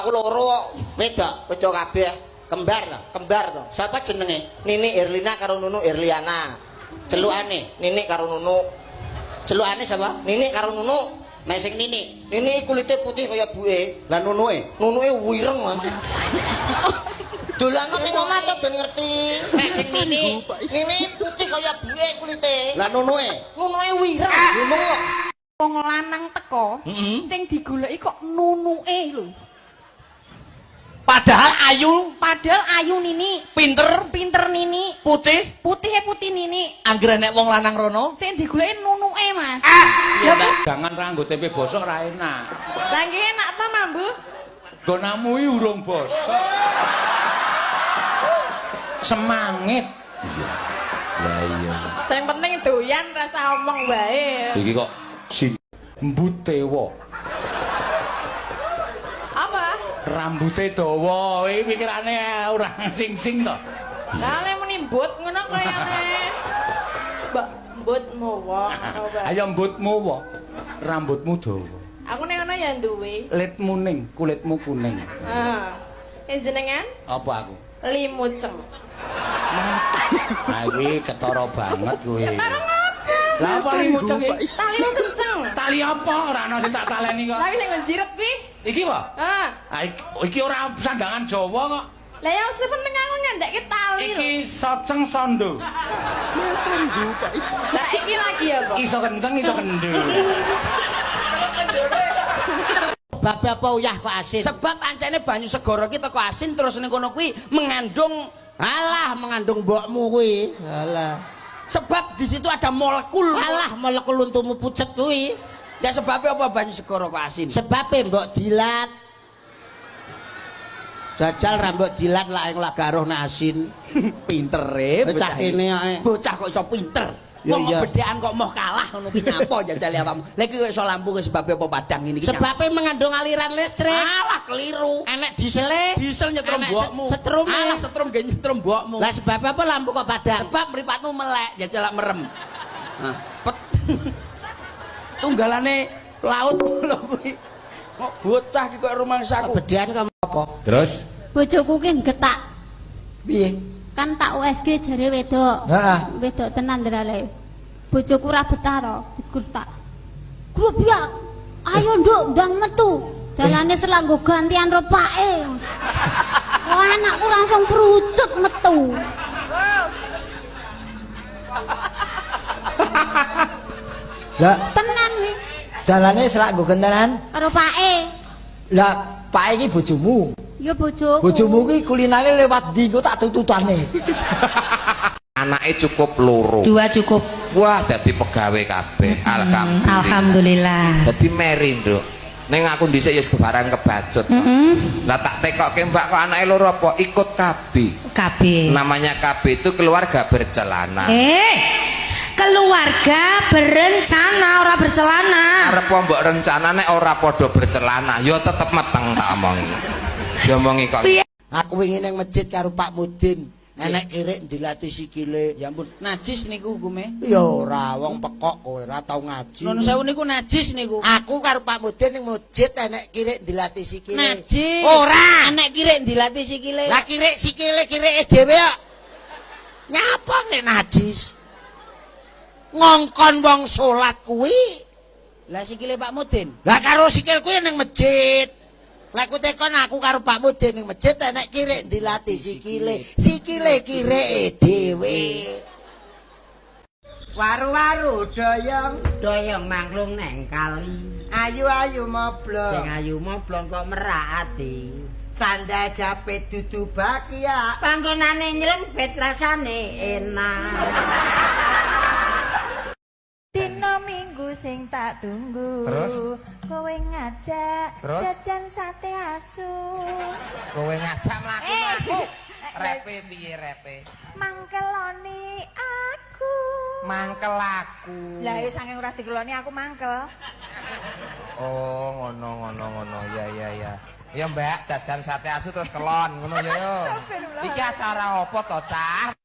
Aku loro kok. Wedok, Wedok kabeh. Kembar to. Kembar to. Sapa jenenge? Nini Erlina karo Nunu Erliana. Celukane. Nini karo Nunu. Celukane sapa? Nini karo Nunu. Nek sing Nini. Nini kulite putih kaya buke. Lah nunuke? Nunuke wireng, Mas. Dolano ning omah to ben ngerti. Nek sing Nini. Nini putih kaya buke kulite. Lah nunuke? Nunuke wireng. Ngomong kok. Wong lanang teko, sing digoleki kok nunuke lho. Padahal ayu, Padahal ayu Nini, pinter, pinter Nini, putih, putihe putih Nini. Anggere nek wong lanang rono. Sing digoleki nunuke, Mas. Iya, Mbak. Jangan ra nggo tempe bosok ra enak. Lah nggih enak ta mambu? Nggonamu iki urung bosok. Semangit. Iya. Lah iya. Sing penting doyan rasa omong wae. Iki kok si mbutewa. Apa? Rambute dawa, iki pikirane ora sing-sing to. Lah lek muni mbut ngono kayane. Mbak mbut mowo ngono wae. Ayo mbutmu wa. Rambutmu dawa. Aku nek ngono ya duwe. Litmu ning, kulitmu kuning. Heeh. Jenengan Apa aku? Limuceng. Nah, kuwi ketara banget kuwi. Ketara ngapa? Lah apa limuceng iki? Talimu kenceng. Tali apa? Ora ana sing tak taleni kok. Lah sing njiret kuwi. Iki apa? Heeh. Ah, iki ora sandangan Jawa kok. Lah ya sing penting aku nyandake tali lho. Iki soceng sondo. Lah iki lagi apa? Iso kenceng, iso kendho. Sebab apa uyah kok asin? Sebab ancene banyu segara ki teko asin terus ning kono kuwi mengandung Alah mengandung mbokmu kuwi. Alah. Sebab di situ ada molekul. Alah molekul untumu pucet kuwi. Ya sebabnya apa banyu segara kok asin? Sebabe mbok dilat. Jajal ra mbok dilat lak ing lagaruh nek asin. Pintere Bocah kene ae. Bocah kok iso pinter. Ya Wong iya. bedhekan kok moh kalah ngono ki nyapa jajal awakmu. Lah iki kok iso lampu ki sebabe apa padang ini ki? Sebabe mengandung aliran listrik. Alah keliru. Enek diesele. Diesel nyetrum Enek mbokmu. setrume. Alah setrum ge nyetrum mbokmu. Lah sebab apa lampu kok padang? Sebab mripatmu melek jajal lak merem. Nah, pet. Tunggalane laut lho kuwi. Kok bocah ki kok rumangsaku. Bedhean kok apa? Terus Bojoku ki getak. Piye? Kan tak USG jare wedok. Heeh. Wedok tenan ndrale. Bojoku ora betah to, digertak. Grubiak. Ayo nduk ndang metu. Dalane selak nggo gantian ro pake. Wah, anakku langsung perucut metu. Lah Tenan kuwi dalane selak nggo gentenan. karo pake. Lah pake iki bojomu. Ya bojoku. Bojomu ki kulinane lewat ndi engko tak tututane. Anake cukup loro. Dua cukup. Wah, dadi pegawe kabeh. Alhamdulillah. Alhamdulillah. Dadi meri, Nduk. Ning aku dhisik ya barang kebacut. Lah tak tekokke Mbak kok anake loro apa? Ikut KB. KB. Namanya KB itu keluarga bercelana. Keluarga berencana ora bercelana. Arep mbok rencana nek ora padha bercelana, ya tetep meteng tak omongi. Diomongi kok. Piye? Aku wingi ning masjid karo Pak Mudin, enek kirik ndilati sikile. Ya ampun, najis niku hukume. Ya ora, wong pekok kowe ora tau ngaji. Nun sewu niku najis niku. Aku karo Pak Mudin ning masjid enek kirik ndilati sikile. Najis. Ora. Enek kirik ndilati sikile. Lah kirik sikile kirike dhewe kok. Nyapa nek najis? Ngongkon wong salat kuwi. Lah sikile Pak Mudin. Lah karo sikil kuwi ning masjid. Lah ku tekon aku karo Pak Mudin ning masjid enek kirik ndilati sikile. Sikile kirike dhewe. Waru-waru doyong, doyong mangklung neng kali. Ayu-ayu moblong. Sing ayu moblong kok merak ati. Sandal japit dudu bakia. Panggonane nylempit rasane enak. Dina Minggu sing tak tunggu. Terus? Kowe ngajak Terus? jajan sate asu. Kowe ngajak mlaku-mlaku. Repe piye repe? Mangkeloni aku. Mangkel aku. Lah ya saking ora dikeloni aku mangkel. Oh, ngono ngono ngono. Ya ya ya. Ya Mbak, jajan sate asu terus kelon ngono ya yo. Iki acara apa to, Cah?